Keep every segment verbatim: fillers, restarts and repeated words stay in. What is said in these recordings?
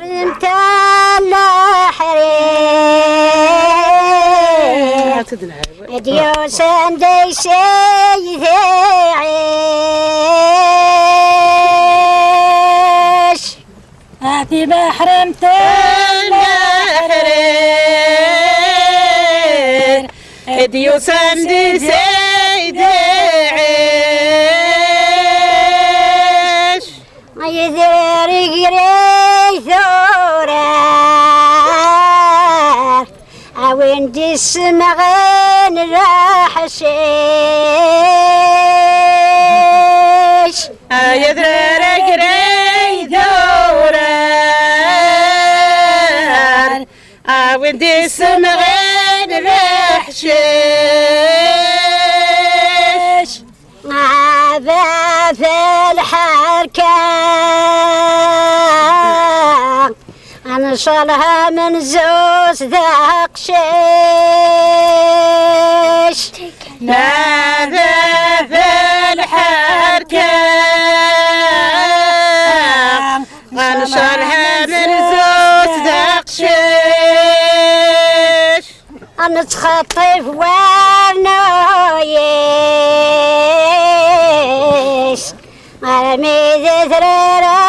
Nta leḥrir d-yusan d aysay d iɛic. Ati beḥrem tleḥrir d-yusan d aysay d iɛic. Yedrar igray turar, a win d-issemɣen leḥcic. Ay adrar agray d awrar, a win d-issemɣen leḥcic. A baba lḥerka, a ncalha menzus d aqcic. A baba lḥerka, a ncalha menzus d aqcic. A nettxeṭṭif war nuyis, armi d atrara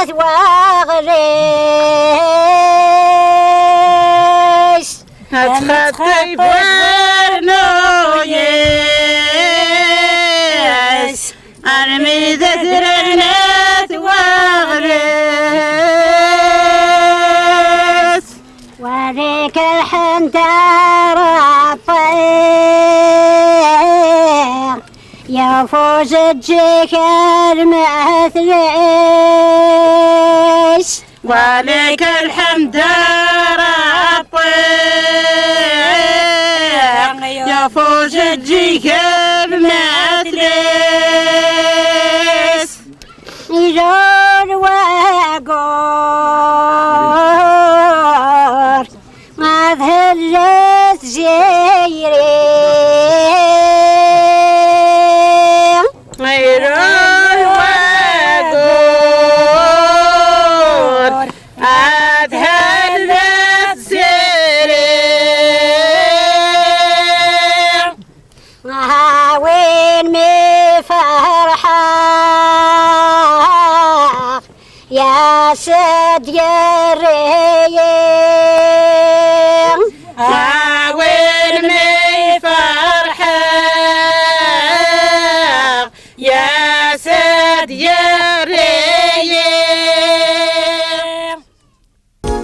twaɣlis. A nettxeṭṭif war nuyis, armi d atrara twaɣlis. Wa deg lḥemd a Ṛebbi, yafuz ǧǧikan matlis. Wa lak lḥemd a Ṛebbi, yafuz ǧǧikan matlis. Ilul wagur, ad hellet ziri. Ilul wagur, ad hellet ziri. A win mi ferḥeɣ, yas-d yerr-iyi. A win mi ferḥeɣ, yas-d yerr